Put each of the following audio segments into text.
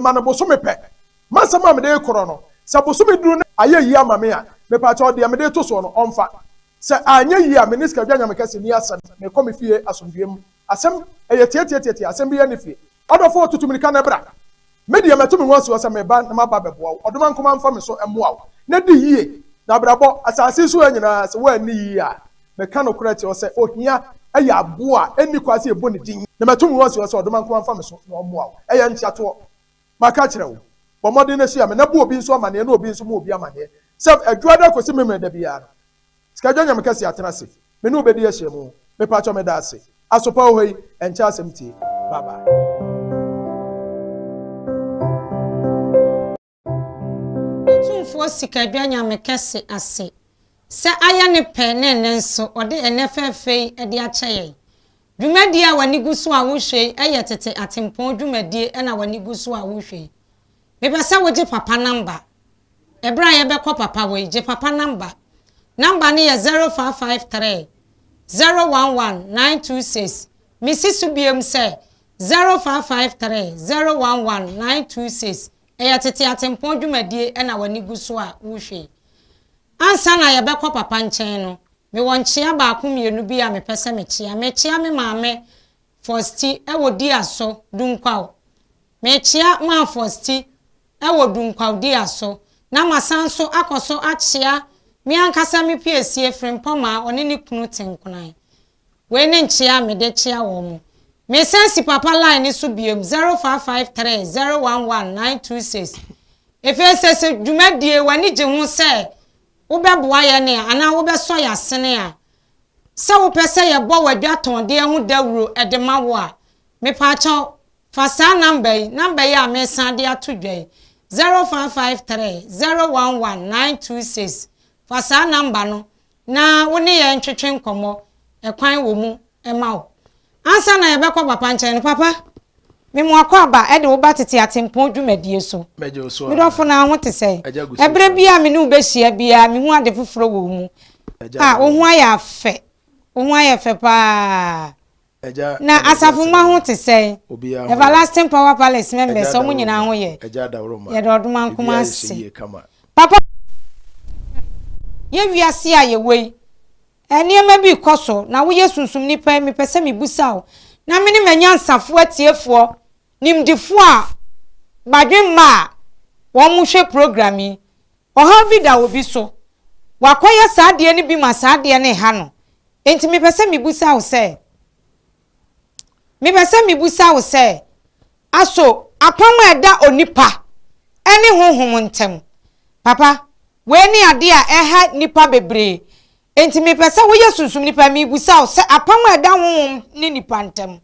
Ma no bosome pɛ. M'asɛm a mede rekorɔ no, sɛ bosome duru na ayɛ yie ama me a, mepaakyɛw deɛ mede reto soɔ no, ɔmfa. Sɛ anyɛ yie a, me ne Sikadwa Nyamekɛse nni asɛm, mekɔ me fie asomdwoeɛ mu. Asɛm, ɛyɛ tiatiatiatia, asɛm biara nni fie. Ɔdɔfoɔ, tutu mmirika na bra. Me deɛ, matu me ho asi hɔ sɛ meba na maba abɛboa wo. Ɔdomankoma mfa me so mmoa wo na di yie. Na abrabɔ, asase yi so ha nyinaa, sɛ woanni yie a, meka nokorɛ kyerɛ wo sɛ, ohia yɛ aboa a ɛnni kwan sɛ yɛbɔ ne din. Na matu me ho asi hɔ sɛ Ɔdomankoma mfa me so na ɔmmoa wo. Ɛyɛ nkyeatoɔ. Maka akyerɛ wo. Bɔ mmɔden na hyia me, na bɔ obi nso amanneɛ na obi nso mmɔ obi amanneɛ sɛ Adwuada kɔsi Memeneda biara no, Sikadwa Nyame Kɛseɛ atena ase. Me ne wo bɛdi ahyiamu. Mepakyɛw meda ase. Asopa wɔ hɔ yi, ɛnkyɛ asɛm tie. Bye bye. Otumfoɔ Sikadwa Nyame Kɛse ase sɛ ayɛ ne pɛ na ɛnnɛ nso ɔde ɛnnɛ fɛɛfɛ yi de akyɛ yɛn. Dwumadie a w'ani gu so a wohwɛ yi yɛ tete atempɔn dwumadie na w'ani gu so a wohwɛ yi. Mepɛ sɛ wogye papa number. Ɛberɛ a yɛbɛkɔ papa hɔ yi, gye papa number. Number no yɛ 0553 011 926. Mesi so biom sɛ 0553 011 926. Ɛyɛ tete atempɔn dwumadie na w'ani gu so a worehwɛ yi. Ansa na yɛbɛkɔ papa nkyɛn no, mewɔ nkyea baako mmienu bi a mepɛ sɛ mekyea. Mekyea me maame Fosti wɔ Diaso, Dunkwaw. Mekyea Maa Fosti wɔ Dunkwaw Diaso. Na masan nso akɔ so akyea me ankasa me piesie Frimpɔmaa ɔne ne kunu Tenkonan. Wei ne nkyea a mede kyea wɔn mo. Mesan si papa line no so biom, 0553 011 926. Efei sɛ sɛ dwumadie w'ani gye ho sɛ wobɛboa yɛn a anaa wobɛsɔ yɛn asene a, sɛ wopɛ sɛ yɛbɔ w'adwatɔndeɛ ho dawuro de ma wo a, mepaakyɛw fa saa number yi, number yi a mesan de ato dwa yi, 0553 011 926. Fa saa number no na wo ne yɛn ntwetwe nkɔmmɔ, ɛkwan wɔ mu ma wo. Ansa na yɛbɛkɔ papa nkyɛn no, papa, me mo akwaaba de wo ba tete atempɔn dwumadie so. Me dɔfo no ara ho te sɛn? Ɛberɛ biara a me ne wo bɛhyia biara, mehu ade foforɔ wɔ wo mu. Ah, wo ho ayɛ afɛ. Wo ho ayɛ fɛ paa. Na asafo mma ho te sɛn? Everlasting Power Palace members, wɔn nyinaa ho yɛ. Yɛda Ɔdomankoma ase. Papa, yɛ wiase a yɛwɔ yi, nneɛma bi rekɔ so, na woyɛ sunsum nipa yi, mepɛ sɛ mebisa wo, na me ne m'anyansafoɔ atiefoɔ, nimdefoɔ a badwemma a wɔhwɛ program yi, ɔhaw bi da obi so, wakɔyɛ saa adeɛ no bi ma saa adeɛ no reha no, enti mepɛ sɛ mebisa wo sɛ, mepɛ sɛ mebisa wo sɛ, Aso apam a ɛda onipa ne honhom ntam? Papa, wei ne adeɛ a ɛha nnipa bebree. Enti mepɛ sɛ woyɛ sunsum nipa, mebisa wo sɛ apam a ɛda honhom ne nipa ntam,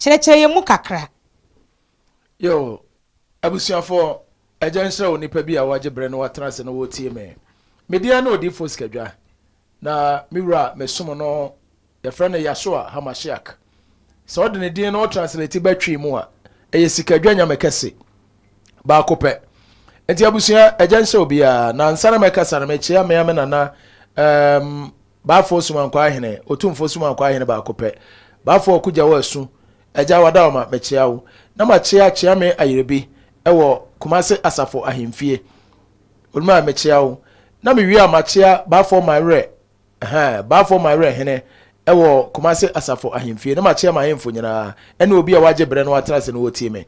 kyerɛkyerɛ yɛn mu kakra. Yo, abusuafoɔ, Agya nhyira onipa bi a wagye berɛ na watena ase na ɔretie me. Me din ne Odiyifoɔ Sikadwa, na me wura a mesom no Yɛfrɛ no Yahshua HaMashiach. Sɛ ɔde ne din no ɔtranslate ba Twi mu a, ɛyɛ Sikadwa Nyame Kɛse. Baako pɛ. Nti abusua, agya nhyɛ obiara. Na ansa na mɛkasa no, mekyea mea me nana um, Baafoɔ Sumankwaa Hene, Otumfoɔ Sumankwaa Hene baako pɛ. Baafoɔ Ɔkogya wɔ Asu, Agya Wadawoma, mekyea wo. Na makyea Kyeame Ayerebi wɔ Kumase Asafo Ahemfie. Onuma, mekyea wo. Na mewie a makyea Baafoɔ Manwerɛ Ɛhɛɛ, Baafoɔ Mawerɛ Hene wɔ Kumase Asafo Ahemfie na makyea m'ahemfo nyinaa ɛne obi a wagye berɛ na watena ase na ɔretie me.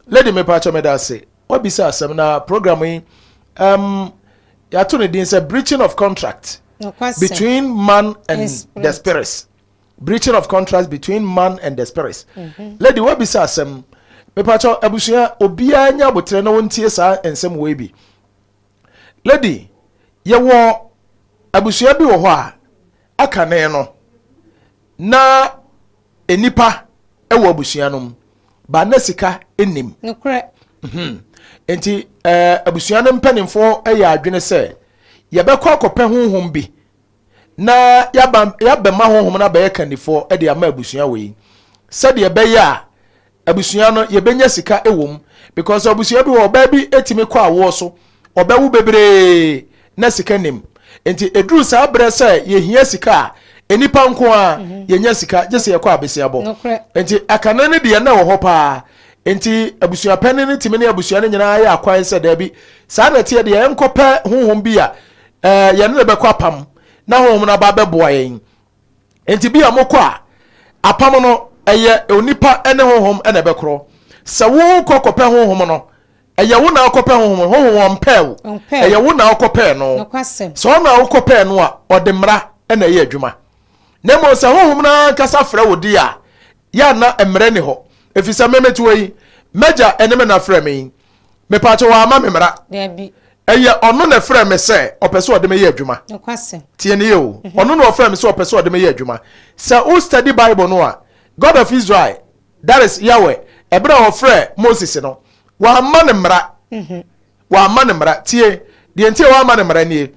Lady mepaakyɛw meda ase. Wabisa asɛm na program yi um, yɛato ne din sɛ breaching of contract between man and the spirits. Breaching of contract between man and the spirits. Mm -hmm. Lady wabisa asɛm. Mepaakyɛw abusua obiara nya abotrɛ na wɔntie saa nsɛm wei bi. Lady, yɛwɔ abusua bi wɔ hɔ a, akane no, na nnipa wɔ abusua no mu, ba na sika nnim. Nokorɛ. Mhm. Nti eh, abusua no mpanimfoɔ yɛ adwene sɛ yɛbɛkɔ akɔpɛ honhom bi na yɛaba yɛabɛma honhom no abɛyɛ kandifoɔ de ama abusua wei sɛdeɛ ɛbɛyɛ a abusua no yɛbɛnya sika wɔ mu because abusua bi wɔ ɔbaa bi tumi kɔ awoɔ so ɔbɛwo bebree na sika nim nti ɛduru saa berɛ sɛ yɛhia sika a nnipa nko a mhm. yɛnya sika gye sɛ yɛkɔ abesiabɔ nti akane no deɛ na ɛwɔ hɔ paa. Enti abusuapanin no tumi ne abusua no nyinaa yɛ akwan sɛ, Dabi, saa na ɛteɛ deɛ, yɛnkɔpɛ honhom bi a ɛɛ yɛne no bɛkɔ apam na honhom no aba abɛboa yɛn. Enti bi a mokɔ a, apam no, ɛyɛ onipa ne honhom na ɛbɛkorɔ. Sɛ wokɔ kɔpɛ honhom no, ɛyɛ wo na wokɔpɛ honhom no, honhom ɔmpɛɛ wo, ɛyɛ wo na wokɔpɛɛ no. Sɛ ɔno na wokɔpɛɛ no a, ɔde mmara na ɛyɛ adwuma. Na mmom sɛ honhom no ankasa frɛ wo deɛ a, yɛ a na mmara nni hɔ. Ɛfiri sɛ me mete hɔ yi, m'agya ne me na frɛ me yi. Mepaakyɛ wamma me mmara. Ɛyɛ ɔno na ɛfrɛ me sɛ ɔpɛ sɛ ɔde me yɛ adwuma. Tie ne yie o. Mhm. Ɔno na ɔfrɛ me sɛ ɔpɛ sɛ ɔde me yɛ adwuma. Sɛ wo study Bible no a, God of Israel, that is Yahweh, ɛberɛ a ɔfrɛ Moses no, wamma no mmara. Mhm. Wamma no mmara. Tie, deɛ nti a wamma no mmara nie.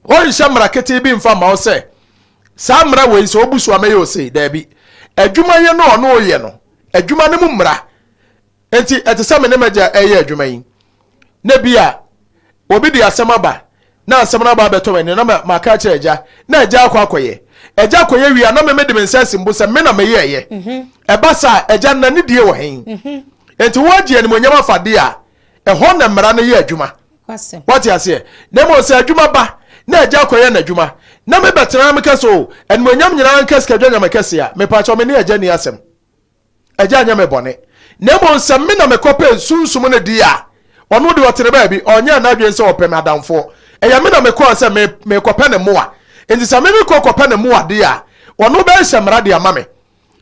Ɔnhyɛ mmara ketee bi mfa mma wo sɛ, saa mmara wei sɛ wobu so a mɛyɛ osei. Daabi. Adwuma yɛ no a ɔno reyɛ no, adwuma no mu mmara. Enti ɛte sɛ me ne m'agya reyɛ adwuma yi, na bi a obi de asɛm aba, na asɛm no aba abɛtɔ m'ani na maka akyerɛ agya, na agya akɔ akɔyɛ. Agya akɔyɛ wie a, na me mede me nsa asi mbo sɛ me na meyɛɛyɛ. Mhm. Ɛba saa a, agya no n'anidie wɔ he? Mhm. Enti woagye animuonyam afa deɛ a, ɛhɔ na mmara no yɛ adwuma. Wate aseɛ? Na mmom sɛ adwuma ba na agya akɔyɛ n'adwuma na mebɛtena na meka sɛ o animuonyam nyinaa nka sikadwa nyame kɛse a, mepaakyɛw me ne agya nni asɛm. Agya nyɛ me bɔne. Na mmom sɛ me na mekɔpɛ sunsum no deɛ a, ɔno deɛ ɔtene baabi, ɔnyɛɛ n'adwene sɛ ɔpɛ me adamfoɔ. Ɛyɛ me na mekɔɔ sɛ me mekɔpɛ ne mmoa. Enti sɛ me mekɔ kɔpɛ ne mmoa deɛ a, ɔno bɛhyɛ mmara de ama me.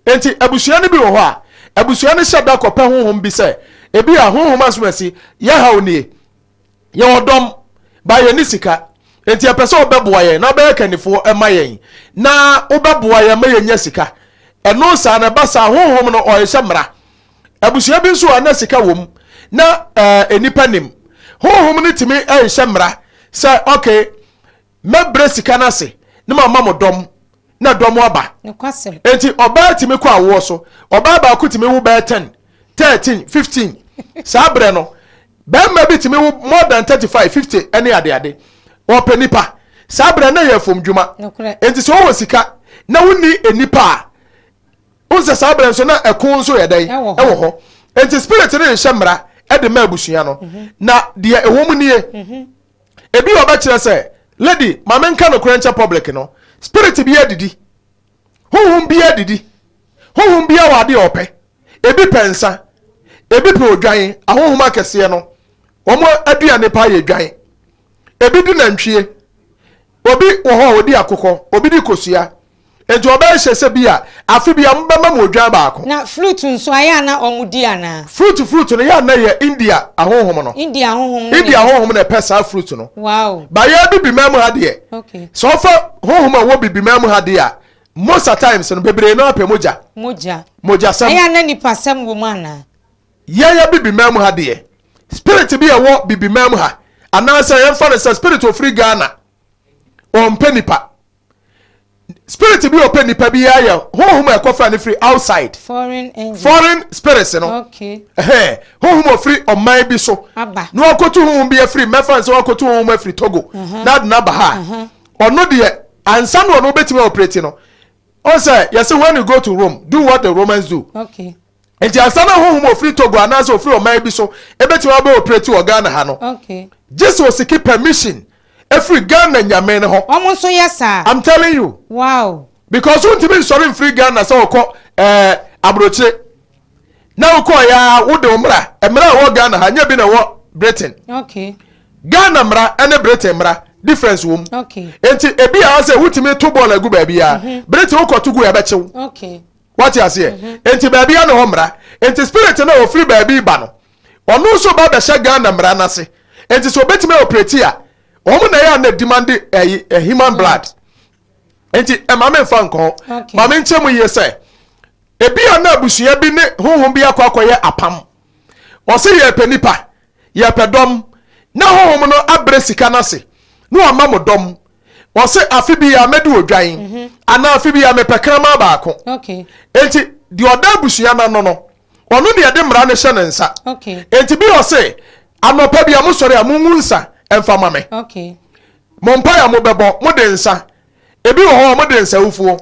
Enti abusua no bi wɔ hɔ a, abusua no hyɛ da kɔpɛ honhom bi sɛ, ebia honhom asomasi, yɛn haw nie, yɛwɔ dɔm, ba yɛnni sika, enti yɛpɛ sɛ wobɛboa yɛn na wobɛyɛ kannifoɔ ma yɛn, na wobɛboa yɛn ma yɛnya sika. Ɛno saa na ɛba saa honhom no ɔrehyɛ mmara. Abusua bi nso a na sika wɔ mu na eh, nnipa nim. Honhom no tumi nhyɛ mmara sɛ, okay, Mɛbrɛ sika no ase na mama mo dɔm, na dɔm aba. Nokwasɛm. Enti ɔbaa tumi kɔ awoɔ so. Ɔbaa baako tumi wo bɛyɛ 10, 13, 15. Saa berɛ no, barima bi tumi wo more than 35, 50 ne adeade. Ɔpɛ nipa. Saa berɛ no na ɛyɛ afomdwuma. Nokorɛ. Enti sɛ wowɔ sika na wonni nnipa a, wohu sɛ saa berɛ nso na ɛko nso yɛ dɛn? Ɛwɔ hɔ. Ɛwɔ hɔ. Enti spirit no nhyɛ mmara de ma abusua no. Na deɛ ɛwɔ mu nie. Ebi a ɔbɛkyerɛ sɛ, Lady, ma menka nokorɛ nkyɛ public no, spirit biara didi. Honhom biara didi. Honhom biara wɔ adeɛ a ɔpɛ. Ebi pɛ nsa, ebi pɛ odwan, ahonhom akɛseɛ no, wɔn aduane paa yɛ dwan. Ebi di nantwie, obi wɔ hɔ a ɔdi akokɔ, obi di kosua. Enti wɔbɛhyɛ sɛ bi a afe bi a mobɛma mo odwan baako. Na fruit nso ayɛ a na wɔn di anaa? Fruit fruit no yɛ a na ɛyɛ India ahonhom no. India ahonhom no na India ɛdi. ahonhom na ɛpɛ saa fruit no. Wow. Ba yɛn Abibiman mu ha deɛ, Okay. sɛ wɔfa honhom a ɛwɔ Bibiman mu ha deɛ a, most a times no bebree no ara pɛ mogya. Mogya. Mogyasɛm. Ɛyɛ a na nipasɛm wɔ mu anaa? Yɛn Abibiman mu ha deɛ, spirit bi a ɛwɔ Bibiman mu ha, anaasɛ yɛmfa no sɛ spirit ofiri Ghana, ɔmpɛ nipa. Spirit bi a ɔpɛ nipa bi yɛ honhom a ɛkɔfa no firi outside. Foreign angel. Foreign spirits no. Okay. Ɛhɛn, honhom a ɔfiri ɔman bi so. Aba. Na wakɔtu honhom bi afiri, mɛfa no sɛ wakɔtu honhom afiri Togo. Uh -huh. Na ade no aba ha. Uh -huh. Ɔno deɛ, ansa na ɔno bɛtumi operate no, ɔn sɛ yɛsɛ when you go to Rome, do what the Romans do. Okay. Nti ansa na honhom a ɔfiri Togo anaasɛ ɔfiri ɔman bi so ɛbɛtumi abɛ operate wɔ Ghana ha no, Okay. gye sɛ ɔsiki permission ɛfiri Ghana nyame no hɔ. Wɔn nso yɛ saa? I'm telling you. Wow. Because wontumi nsɔre mfiri Ghana sɛ ɔkɔ ɛɛ eh, aburokyire na wokɔɔ ya wode wo mmara mmara a ɛwɔ Ghana ha nyɛ bi na ɛwɔ Britain. Okay. Ghana mmara ɛne Britain mmara difference wɔ mu. Okay. Nti ebi a sɛ wotumi to bɔɔl agu baabi a mhm. Britain wokɔto gu ɛbɛkyew. Okay. Wate aseɛ? Enti baabi a na hɔ mmara. Enti spirit no a ɔfiri baabi ba no, ɔno nso ba bɛhyɛ Ghana mmara no ase. Enti sɛ ɔbɛtumi operate a, wɔn na ɛyɛ a na demande ɛyi eh, human blood. Enti ɛma me nfa nkɔ hɔ. Ma me nkyɛn mu yie sɛ, ebi a na abusua bi ne honhom bi akɔ akɔyɛ apam. Ɔse yɛpɛ nipa, yɛpɛ dɔm, na honhom no abrɛ sika no ase, na wama mo dɔm. Ɔse afe biara mɛdi odwan mhm. anaa afe biara mepɛ kraman baako. Enti deɛ ɔda abusua no ano no, ɔno ne yɛde mmara no hyɛ ne nsa. Enti bi ɔse anɔpa bi a mosɔre a mongu nsa mfa ma me. Mo mpae a mobɛbɔ mode nsa. Ebi wɔ hɔ a wɔde nsa wufuo.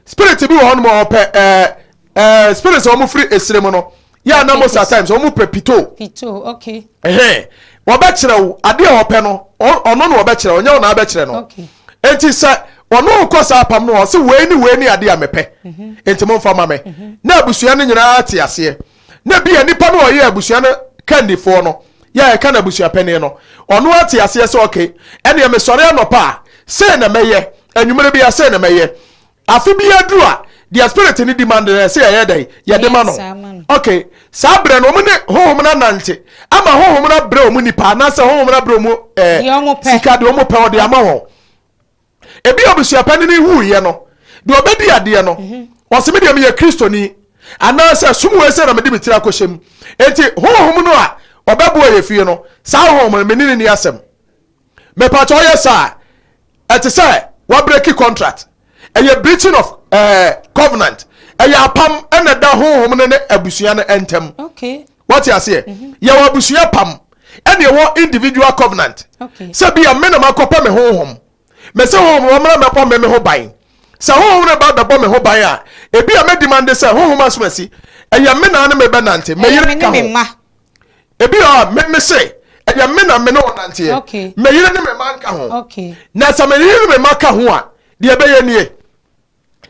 Spirit bi wɔ hɔ nom a ɔpɛ ɛɛ ɛɛ spirit a wɔfiri esire mu no. Yɛ a na most at times wɔn pɛ pito. Pito, okay. Ɛhɛn, wɔbɛkyerɛ wo adeɛ a ɔpɛ no, ɔno na ɔbɛkyerɛ, ɔnyɛ wo na abɛkyerɛ no. Okay. Enti sɛ ɔno rekɔ saa apam no a, ɔse wei ne wei ne adeɛ a mepɛ, mhm. enti momfa ma me. Mhm. Na abusua no nyinaa te aseɛ. Na bi a nipa no a ɔyɛ abusua no kandifoɔ no, yɛ a ɛka no abusuapanin no, ɔno ate aseɛ sɛ okay, ɛneɛ mesɔre anɔpa a, sei na mɛyɛ, anwummerɛ bi a sei na mɛyɛ. Afe biara duru a, deɛ spirit no demand no ɛsɛ yɛyɛ dɛn? Yɛde ma no. Okay, saa berɛ no wɔn ne honhom no anante ama honhom no abrɛ wɔn nipa anaasɛ honhom no abrɛ wɔn ɛɛ eh, sika deɛ wɔn pɛ ɔde ama wɔn. Ebi abusuapanin no wuiɛ no, deɛ ɔbɛdi adeɛ no, mhm. ɔsɛ mi deɛ meyɛ kristoni anaasɛ sum wei sɛ na mede me tiri akɔhyɛ mu. Enti honhom no a ɔbɛboa yɛ fie no, saa honhom no me ne no ni asɛm. Mepakyɛ ɔyɛ saa a, ɛte sɛ wabreki contract. Ɛyɛ breaching of eh, covenant. Ɛyɛ apam ɛna ɛda honhom no ne abusua no ntam. Okay. Wɔte aseɛ? Mm -hmm. Yɛwɔ abusua pam ɛna ɛwɔ individual covenant. Okay. Sɛ bia me na makɔpɛ me honhom. Mese honhom no ɔmmra mmɛbɔ me me ho ban. Sɛ honhom no ba bɛbɔ me ho ban a, ebi a mɛdimande sɛ honhom asomasi, ɛyɛ me na ne me bɛnante, me yere ka ho. Ebi a me me se ɛyɛ me na me ne wo nanteɛ, okay. me yere ne me mma nka ho. Okay. Na sɛ me yere ne me mma ka ho a, deɛ ɛbɛyɛ nie.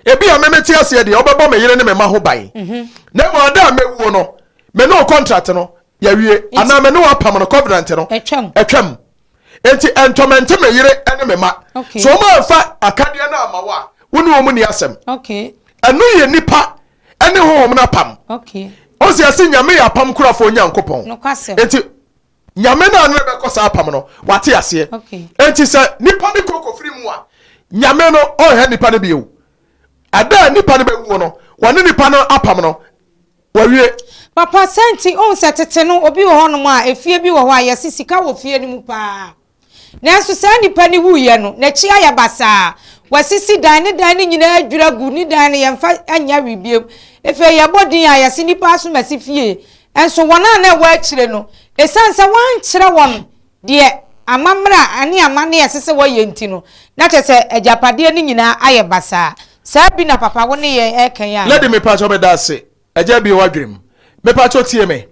Ebi a me mete aseɛ deɛ wobɛbɔ me yere ne me mma ho ban. Mm -hmm. Na mmom ada a mɛwuo no, me ne wo contract no yɛwie, anaa me ne wo apam no covenant no ɛtwam. Ɛtwam. Enti ɛntɔmɛnte me yere ne me mma. Okay. So wɔn amfa akadeɛ no amma wo a, wo ne wɔn ni asɛm. Okay. Ɛno yɛ nipa ɛne honhom no apam. Okay. Ɔsi ɛsi nyame yɛ apam kurafoɔ Nyankopɔn. Nokwasɛm. Enti nyame no a ne bɛkɔ saa apam no wate aseɛ. Okay. Enti sɛ nipa no kɔ kɔfiri mu a, nyame no ɔnhɛ nipa no bio. Ɛda a nipa no bɛwuo no, wɔne nipa no apam no wawie. Papa, sɛ nti, wohu sɛ tete no, obi wɔ hɔnom a, efie bi wɔ hɔ a, yɛse sika wɔ fie no mu paa. Nanso saa nipa no wuiɛ no, n'akyi ayɛ basaa. Wasisi dan, ne dan no nyinaa adwiri agu, ne dan no yɛmfa nyɛ hwee bio. Afei yɛbɔ din a, yɛse nipa asomasi fie. Nso wɔn a na ɛwɔ akyire no, ɛsiane sɛ wɔankyerɛ wɔn deɛ amammerɛ ne amanneɛ a ɛsɛ sɛ wɔyɛ nti no, na kyerɛ sɛ agyapadeɛ no nyinaa ayɛ basaa. Saa bi na papa wo ne yɛn reka yi anaa? Lady mepakyɛw meda ase agya abue w'adwene mu mepakyɛw tie me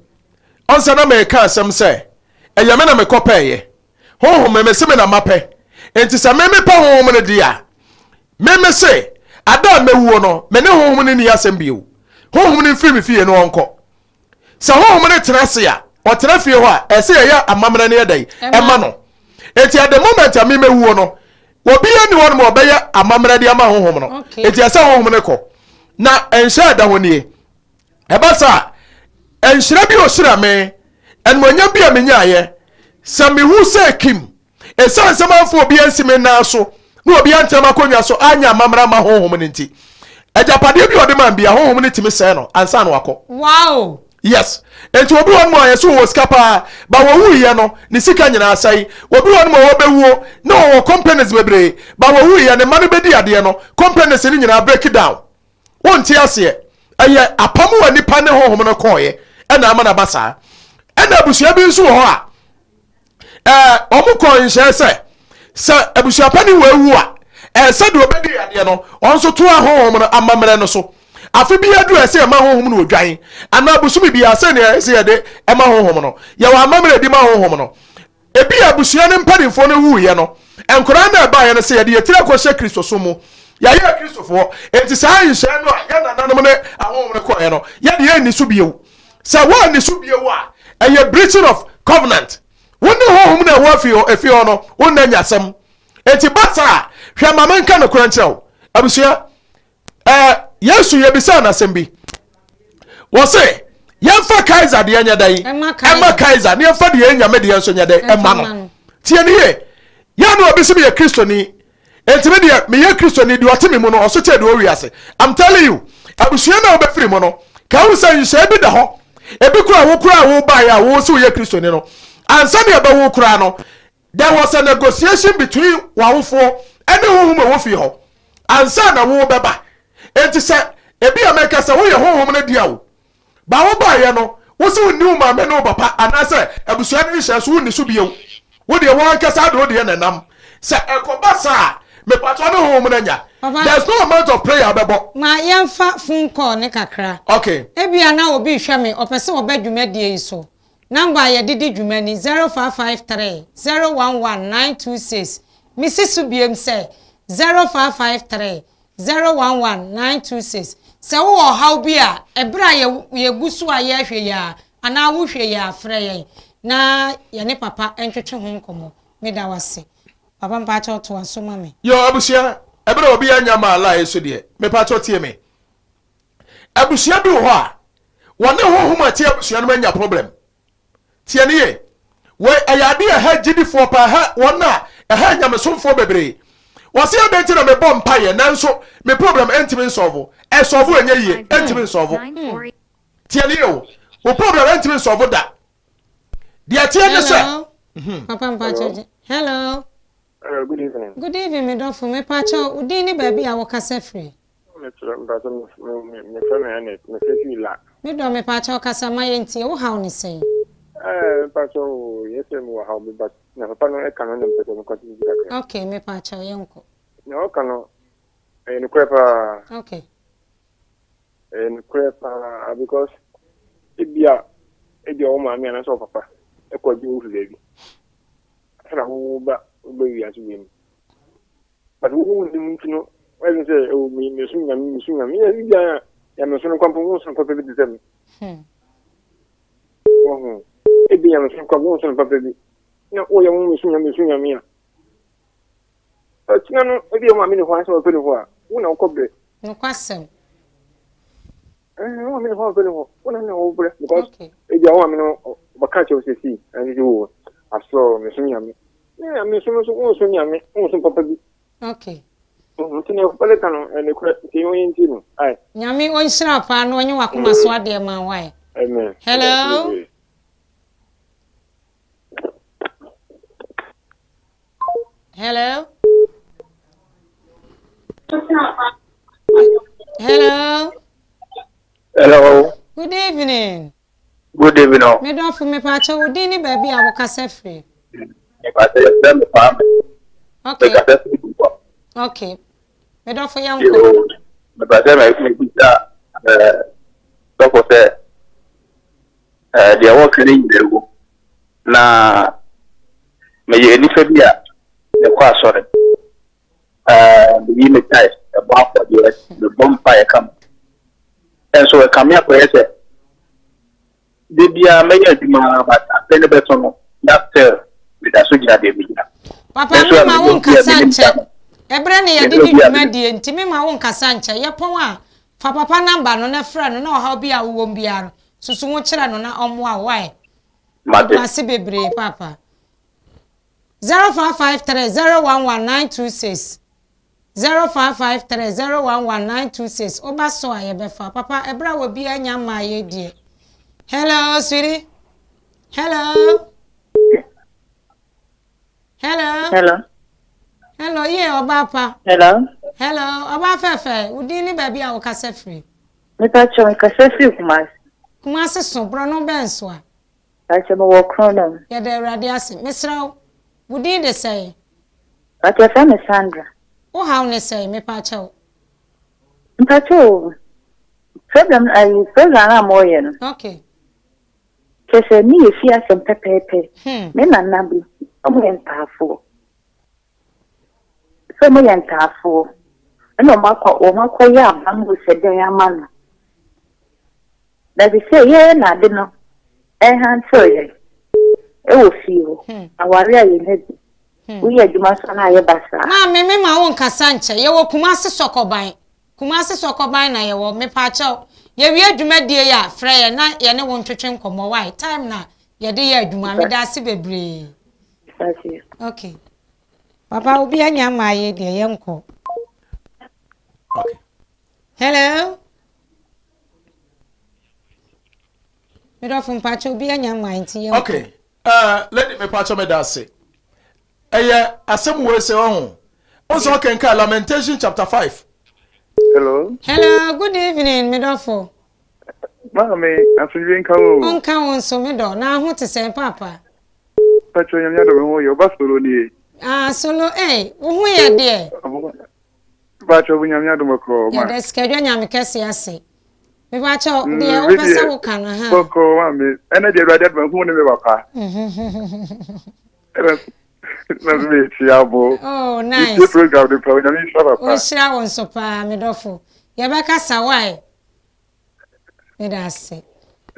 ɔnsɛ na meka asɛm sɛ ɛyɛ me na mekɔ pɛɛyɛ honhom me mese me na mapɛ enti sɛ me mepɛ honhom no deɛ a me mese ada a mɛwuo no me ne honhom no nni asɛm bio honhom no mfiri me fie no ɔnkɔ Sɛ honhom no tena ase a, ɔtena fie hɔ a, ɛsɛ yɛyɛ amammerɛ no yɛ dɛn? Ɛma no. Enti at the moment a memɛwuo no, obiara nni hɔ nom a ɔbɛyɛ amammerɛ de ama honhom no. Enti ɛsɛ honhom no kɔ. Na nhyɛ ɛda hɔ nie. Ɛba saa a, nhyira bi ɔhyira me, animuonyam bi a menyaeɛ, sɛ mehu sɛ Kim Esiane sɛ mamfa obi ansi me nan so na obi antena m'akonnwa so anyɛ amammerɛ amma honhom no nti, agyapadeɛ bi a ɔde maa me biara, honhom no tumi sɛe no ansa na wakɔ. Wow! Yes. Enti obi wɔ hɔ nom a yɛse ɔwɔ sika paa, but wɔwuiɛ no, ne sika nyinaa asɛe. Obi wɔ hɔ nom a ɔbɛwuo na ɔwɔ companies bebree, but wɔwuiɛ, ne mma no bɛdi adeɛ no, companies no nyinaa break down. Wonte aseɛ. Ɛyɛ apam a nipa ne honhom no kɔɔeɛ ɛna ama no aba saa. Ɛna abusua bi nso wɔ hɔ a, ɛɛ wɔn kɔɔ nhyɛɛ sɛ sɛ abusuapani wɔ awu a ɛsɛ deɛ ɔbɛdi adeɛ no wɔn nso to ahonhom no amammerɛ no so afe bi aduru ɛsɛ ɛma honhom no odwan anaa bosome bi asɛ nea ɛsɛ yɛde ɛma honhom no yɛwɔ amammerɛ di ma honhom no ebi abusua no mpanimfoɔ no wuiɛ no nkwadaa no ɛbaeɛ no sɛ yɛde yɛtiri akɔhyɛ kristosom mu yɛayɛ kristofoɔ enti saa nhyɛn no a yɛn nananom ne ahonhom no kɔɛ no yɛde yɛn nni so bio Sɛ woanni so bio a, ɛyɛ breaching of covenant. Wo ne honhom na ɛwɔ afie hɔ, efie hɔ no, wo nna nya asɛm. Enti ba saa a, hwɛ ma menka nokorɛ nkyerɛ wo. Abusua, ɛɛ, Yesu yɛbisaa no asɛm bi. Wɔse, yɛmfa Kaiser deɛ nyɛ dɛn? Ɛma Kaiser. Ne yɛmfa deɛ Nyame deɛ nso nyɛ dɛn? Ɛma no. Tie no yie. Yɛn na obi se meyɛ Kristoni. Enti me deɛ meyɛ Kristoni, deɛ ɔte me mu no, ɔso kyɛn deɛ ɔwɔ wiase. I'm telling you, abusua no a wobɛfiri mu no, ka hu sɛ nhyehyɛe bi da hɔ. Ebi koraa wo koraa a wobaeɛ a wo sɛ woyɛ Kristoni no, ansa na yɛbɛwo koraa no, there was a negotiation between w'awofoɔ ne honhom a ɛwɔ fie hɔ ansa na wo bɛba. Enti sɛ ebi a mɛka sɛ woyɛ honhom no dea o, Ba wo baeɛ no, wo se wonni wo maame ne wo papa anaasɛ abusua no nhyehyɛe so, wonni so bio. Wo deɛ wo ankasa de wo deɛ na ɛnam. Sɛ ɛkɔba saa a, mepakyɛw ne honhom no anya. Papa. There's no amount of prayer bɛbɔ. Ma yɛmfa phone call ne kakra. Okay. Ebia na obi rehwɛ me, ɔpɛ sɛ ɔba dwumadie yi so. Number a yɛde di dwuma ni, 0553 011 926. Mesi so biom sɛ, 0553 011 926. Sɛ wowɔ ɔhaw bi a, ɛberɛ a yɛ, yɛgu so a yɛrehwɛ yi ara, anaa wohwɛ yi ara, frɛ yɛn na yɛne papa ntwetwe ho nkɔmmɔ. Meda wo ase. Papa mpakyɛw toa so ma me. Yoo abusua ɛberɛ a obi anya maa lie so deɛ mepakyɛw tie me abusua bi wɔ hɔ a wɔne honhom a ɛte abusua no mu anya problem tie ne ye wei ɛyɛ adeɛ ɛha gyidifoɔ paa ɛha wɔn a ɛha nyamesomfoɔ bebree wɔse adɛn nti na mebɔ mpaeɛ nanso me problem ɛntumi nsɔlvo ɛsɔlvo ɛnyɛ yie ɛntumi nsɔlvo tie ne ye o wo problem ɛntumi nsɔlvo da Deɛ ɛteɛ ne sɛ. Hello. Mhm. Papa mpakyɛ gye. Hello. Hello, good evening. Good evening, me dɔfo. Mepakyɛ wo din ne baabi a wokasa firi. Mekyerɛ mpakyɛ mefrɛ me Ernest, mefrɛ firi La. Me dɔ mepakyɛ kasa ma yɛntie, wo haw ne sɛn? Eh, mepakyɛ o, yɛ sɛ mewɔ haw bi but na papa no ɛka no na mepɛ sɛ mekɔ tete kakra. Okay, mepakyɛ yɛnkɔ. Na ɔka no ɛyɛ nokorɛ paa. Okay. Ɛyɛ nokorɛ paa because ebia ebia wo maame anaasɛ wo papa kɔ gye wo fi baabi ansa na wo ba woba wiase wei mu but wo wo nnim nti no wɔyɛ sɛ ɛwɔ me me so nyame me so nyame yɛ ebia nyame so no kwampo wo so no papa bi te sɛ me hmm. wɔho ebia nyame so no kwampo wo so no papa bi na woyɛ wo me so nyame me so nyame a Ɔkyena no, ebia wo maame ni hɔ ansa wɔpɛ ni hɔ a, wo na wokɔ brɛ. Nokwasɛm. Ɛɛ, wo maame ni hɔ a wɔpɛ ni hɔ, wo na na wo brɛ because ebia wo maame no ɔbɛka kyerɛ wo sɛ si, ɛnso sɛ wo asɔ mesom nyame. Ne nyame som nso, wo nsom nyame, wo nsom papa bi. Okay. Nti na ɛkɔle ka no ɛnokorɛ nti ɔyɛ nti no ae. Nyame ɔnhyira wo paa na ɔnye wakoma so adeɛ ma wo ae. Amen. Hello. Hello. Hello. Hello. Good evening. Good evening. Me dɔfo me pa kyɛ wo din ne baabi a wokasa firi. Me pa kyɛ yɛfrɛ me Kwame. Okay. Me kasa firi Bukwa. Okay. Me dɔfo yɛn kɔ. Me pa kyɛ me me bisa ɛɛ dɔfo sɛ ɛɛ deɛ wɔka ne nyinaa gu Na meyɛ nipa bi a mekɔ asɔre, meyi me tithe, mebɔ afɔdeɛ, mebɔ mpaeɛ kama. Nso ɛkame akɔyɛ sɛ da biara mɛyɛ adwuma but afe no bɛso no na still meda so gyina deɛ megyina. Papa me ma wo nkasa nkyɛ. Ɛberɛ ne yɛde di dwumadie nti me ma wo nkasa nkyɛ. Yɛpɔn a fa papa number no na frɛ no na ɔhaw bi a wowɔ mu biara no susu ho kyerɛ no na ɔmmoa wo why? Mate. Medawase bebree paapa. 0553 011 926 0553 011 926 Woba so a yɛbɛfa. Papa ɛberɛ a obiara nya mmaa yɛ deɛ. Hello sweetie. Hello. Hello. Hello. Hello yie ɔbaa pa. Hello. Hello ɔbaa fɛfɛ wo din ne baabi a wokasa firi. Mepa kyɛw mekasa firi Kumasi. Kumasi so, borɔno bɛn so a? Pakyɛ mewɔ Kronom. Yɛda Awurade ase. Mesrɛ wo, wo din de sɛn? Pakyɛ yɛfrɛ me Sandra. Wo haw ne sɛn? Mepakyɛw. Mpakyɛ o, problem ayi program a moreyɛ no. Okay. Kyerɛ sɛ ne yɛ fie asɛm pɛpɛɛpɛ. Hmm. Me nana bi, ɔmo yɛ ntaafoɔ. Sɛ ɔmo yɛ ntaafoɔ. Ɛna ɔmo akɔ ɔmo akɔyɛ abam sɛ dɛn ama no. Na sesei yɛn na ade no rehantew yɛn wɔ fie hɔ. Hmm. Aware a yɛnya bi. Hmm. Woyɛ adwuma nso na ayɛ basaa. Maame me ma wo nkasa nkyɛ. Yɛwɔ Kumasi Sɔkɔban. Kumasi Sɔkɔban na yɛwɔ. Mepaakyɛw. Yɛwie dwumadie yi a, frɛ yɛn na yɛne wo ntwetwe nkɔmmɔ. Why? Time na yɛde yɛ adwuma. Meda ase bebree. Okay. Papa, obi anya mmaa yɛ deɛ yɛnkɔ. Okay. Hello. Medɔfo mpakyɛ obi anya mmaa nti yɛnkɔ. Okay. Uh, lady mepakyɛ meda ase. Ɛyɛ asɛm wei sɛ ɔho. Ɔsɛ ɔkenka Lamentation chapter 5. Hello. Hello, good evening, medɔfo. Maame, asomdwe nka wo. Ɔnka wo nso, medɔ. Na ho te sɛn paapa? Pakyɛ nyame adɔ me ho yɛ, ɔba solo nie. Ah, solo, eh, wo ho yɛ deɛ. Mepakyɛw bu Nyame adom bɔkɔɔ ma. Yɛda Sikadwa Nyame kɛse ase. Mepakyɛw deɛ wopɛ sɛ woka no ha. Bɔkɔɔ ma me. Ɛnɛ deɛ Awurade adom ahu ne me papa. Ɛna na so metie abo. Oh nice. Metie program no pa Onyame nhyira papa. Ɔnhyira wo nso paa me dɔfo. Yɛbɛkasa why? Meda ase.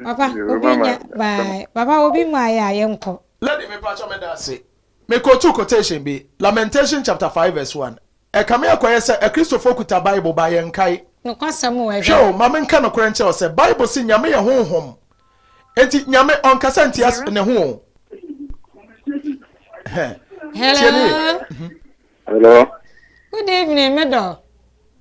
Papa obi nya bye. Papa obi maa yɛ a yɛnkɔ. Lady mepakyɛw meda ase. Me quote quotation bi, Lamentation chapter 5 verse 1. Ɛkame akɔyɛ sɛ Akristofoɔ kuta Bible but yɛnkae. Nokwasɛm o agya. Hwɛ o, ma menka nokorɛ nkyerɛ wo sɛ Bible se Nyame yɛ Honhom. Enti Nyame ɔnkasa ntia ne ho o. Tie ne yie. Hello. Hello. Good evening, me dɔ.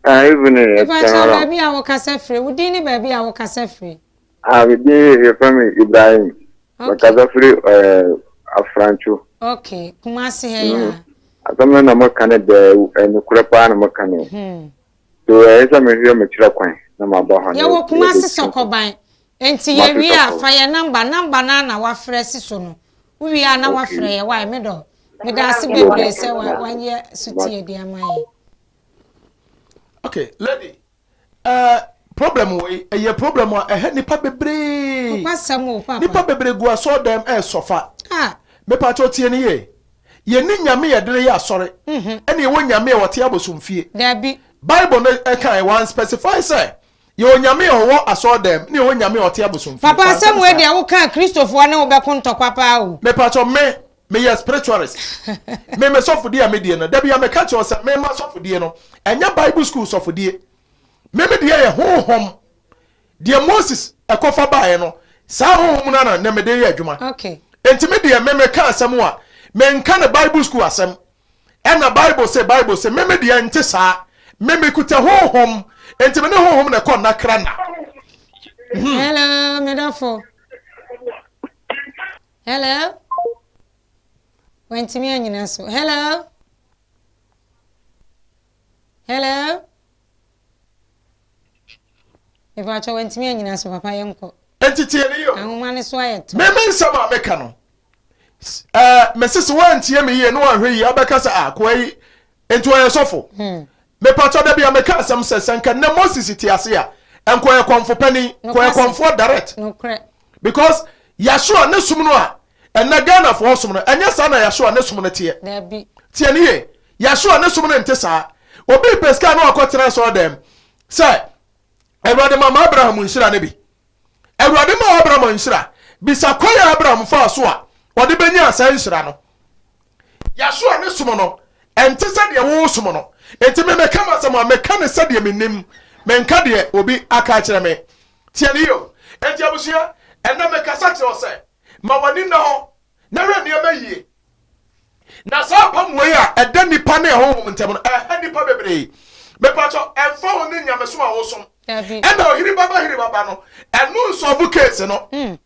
Ah, evening. Mepakyɛw baabi a wokasa firi, wo din ne baabi a wokasa firi. Ah, me din yɛfrɛ me Ibrahim. Mekasa firi eh, Afrancho. Okay, Kumasi ha yi a. Asɛm no na moka no dɛ, nokorɛ paa na moka no. So ɛyɛ sɛ mehwehwɛ mekyerɛ kwan na maba hɔ. Yɛwɔ Kumasi Sɔkɔban. Nti yɛwie a fa yɛ namba, namba no ara na wafrɛ si so no. Wowie a na wafrɛ yɛ, why me dɔ. Meda ase bebree sɛ wayɛ sotie de ama yɛn. Okay, lady. Eh, problem wei, ɛyɛ problem a ɛhɛ nipa bebree. Nokwasɛm o, papa. Nipa bebree gu asɔre dɛm ɛresɔfa. Ah. Mepakyɛw tie ne yie. Yɛnni nyame yɛde no yɛ asɔre. Mhm. Ɛna yɛwɔ nyame a wɔte abosomfie. Dabi. Bible no ɛka ɛ, wɔn specify sɛ yɛwɔ nyame a ɔwɔ asɔre dɛm ne yɛwɔ nyame a ɔte abosomfie. Papa asɛm wei deɛ woka a Kristofoɔ ne wo bɛko ntɔkwa paa o. Mepakyɛw me, meyɛ spiritualist. Me me sɔfodie a medie no, da bia meka kyerɛ wo sɛ me ma sɔfodie no, ɛnyɛ Bible school sɔfodie. Me me deɛ yɛ honhom. Deɛ Moses ɛkɔfa baeɛ no, saa honhom no ara na mede yɛ adwuma. Okay. Enti me deɛ me meka asɛm a, menka no Bible school asɛm. Ɛna Bible se, Bible se, me me deɛ nte saa. Me mekuta honhom, enti me ne honhom na ɛkɔ nna kra nna. Hello, me dɔfo. Hello. Wantumi anyina so. Hello. Hello. Mepakyɛ wantumi anyina so papa yɛnkɔ. Enti tie ne yie o. Ahoma no so ayɛ tɔ. Me me nsɛm a meka no, ɛɛ mese sɛ woantie me yie na woanhwɛ yie abɛka sɛ ah koa yi nti ɔyɛ sɔfo. Hmm. Mepakyɛ da bi a meka asɛm sɛ sɛ nka nnɛ Moses te ase a nka ɔyɛ kɔmfo panin, nka ɔyɛ kɔmfoɔ direct. Because Yahshua ne som no a ɛnnɛ Ghanafoɔ som no, ɛnyɛ saa na Yahshua ne som no teɛ. Tie ne yie, Yahshua ne som no nte saa. Obi repɛ sika na wakɔtena asɔre dɛm sɛ Awurade ma ma Abraham nhyira no bi. Awurade maa Abraham nhyira. Bisa kwan a Abraham faa so a ɔde bɛnyaa saa nhyira no. Yahshua ne som no, ɛnte sɛ deɛ woresom no. Enti me meka m'asɛm a, meka no sɛdeɛ menim. Menka deɛ obi aka akyerɛ me. Tie no yie o. Enti abusua, ɛnnɛ mekasa kyerɛ wo sɛ, ma w'ani nna hɔ na hwɛ nneɛma yie. Na saa apam wei a ɛda nnipa ne ahonhom ntam no, ɛha nnipa bebree. Mepakyɛ, ɛmfa ho ne nyamesom a wosom. Ɛna ɔhiri baba hiri baba no, ɛno nsɔlvo case no. Mm.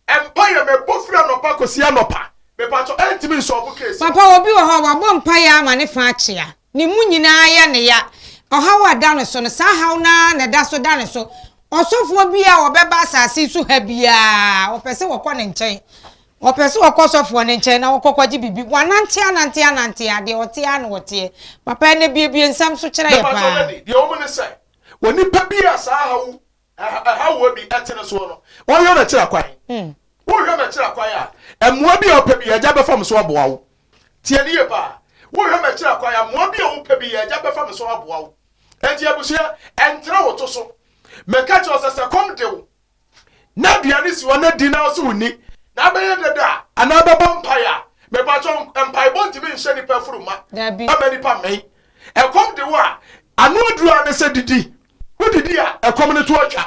Mpaeɛ mebɔ firi anɔpa kɔsi anɔpa. Mepakyɛ, ɛntumi nsɔlvo case no. Papa, obi wɔ hɔ a wabɔ mpaeɛ ama ne fa akyea. Ne mu nyinaa yɛ ne ya. Ɔhaw a ɛda ne so no, saa haw no ara na ɛda so da ne so. Ɔsɔfoɔ biara a ɔbɛba asase yi so ha biara, ɔpɛ sɛ wɔkɔ ne nkyɛn. Ɔpɛ sɛ ɔkɔ sɔfoɔ no nkyɛn na ɔkɔ kɔgye biribi. Wanante anante anante a, deɛ ɔteɛ ara na ɔteɛ. Papa, ɛnnɛ buebue nsɛm so kyerɛ yɛ Mepakyɛw paa. Lady, deɛ ɛwɔ mu ne sɛ, onipa bi a saa haw ɛhaw wɔ bi ɛte ne soɔ no, ɔnhwɛ m'akyiri akwan. Wohwɛ m'akyiri akwan a, mmoa bi a wopɛ bi, Agya bɛfa me so aboa wo. Tie no yie paa. Wohwɛ m'akyiri akwan a, mmoa bi a wopɛ bi, Agya bɛfa me so aboa wo. Enti abusua, ɛntra wo to so. Meka kyerɛ wo sɛ, sɛ kɔm de wo, na aduane si hɔ na di na ɔse wonni na abɛyɛ dada a anaa bɛbɔ mpae a mepakyɛ mpaebɔ ntumi nhyɛ nipa afuru ma ama nipa mmɛn ɛkɔm de wo a ano aduru a ne sɛ didi wodidi a ɛkɔm no to atwa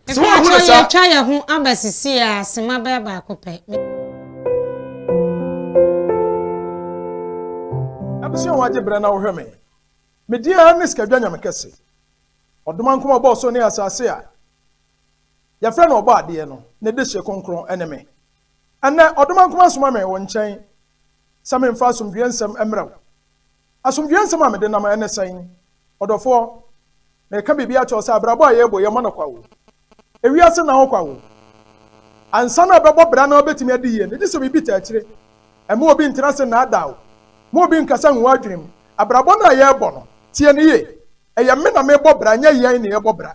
sɛ woahunu saa yɛtwa yɛ ho aba sisi a sema bɛyɛ baako pɛ. Abusua a wagye berɛ na wohwɛ me. Me din ara ne Sikadwa Nyame Kɛse. Ɔdomankoma a ɔbɔɔ soro ne asase a yɛfrɛ no Ɔbɔadeɛ no, ne dehye kronkron ne me. Ɛnnɛ, Ɔdomankoma asoma me wo nkyɛn sɛ memfa asomdwoeɛ nsɛm mmrɛ wo. Asomdwoeɛ nsɛm a mede nam ne sɛn? Ɔdɔfoɔ, mereka biribi akyerɛ wo sɛ abrabɔ a yɛrebɔ yi, ɛmmɔ no kwa o. Ewiase nna hɔ kwa o. Ansa na ɛbɛbɔ bra na wobɛtumi adi yie no, gye sɛ biribi taa akyire. Mma obi ntena ase nnaadaa wo. Mma obi nkasa ngu w'adwene mu. Abrabɔ no a yɛrebɔ no. Tie no yie, ɛyɛ me na merebɔ bra, nyɛ yɛn na yɛrebɔ bra.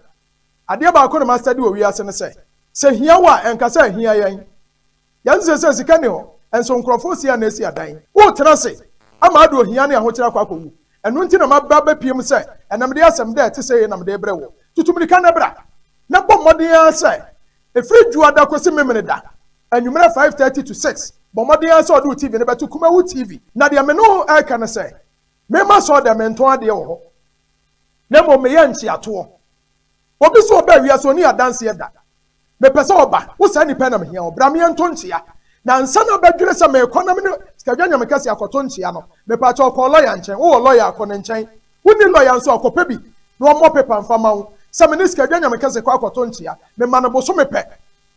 Adeɛ baako na mastadi wɔ wiase ne sɛ, sɛ hia wo a, ɛnka sɛ ahia yɛn. Yɛn seesei sika nni hɔ, nso nkurɔfoɔ si a na esi adan. Woretena ase ama ade ohia ne ahokyere akɔ akɔwu. Ɛno nti na maba abɛpue mu sɛ ɛnnɛ mede asɛm dɛ ɛte sei na mede rebrɛ woɔ. Tutu mmirika na bra, na bɔ mmɔden ara sɛ ɛfiri Dwoada kɔsi Memeneda anwummerɛ 5:30 to 6, bɔ mmɔden ara sɛ ɔde wo TV no bɛto Kumawu TV. Na deɛ me ne wo reka ne sɛ, memma sɔɔ dɛ mentɔn adeɛ wɔ hɔ, na mmom meyɛ nkyeatoɔ. Obi sɛ ɔbaa wiase ɔnni adanseɛ da. Mepɛ sɛ ɔba, wo saa nipa yi na mehia wo, bra me yɛnto nkyea. Na ansa na bɛdwene sɛ merekɔ na me ne Sikadwa Nyamekɛse akɔto nkyea no, mepaakyɛw kɔ lɔya nkyɛn, wowɔ lɔya a kɔ ne nkyɛn, wonni lɔya nso a kɔpɛ bi na ɔmmɔ pepa mfa ma wo sɛ me ne Sikadwa Nyamekɛse kɔ akɔto nkyea. Mema no bosome pɛ.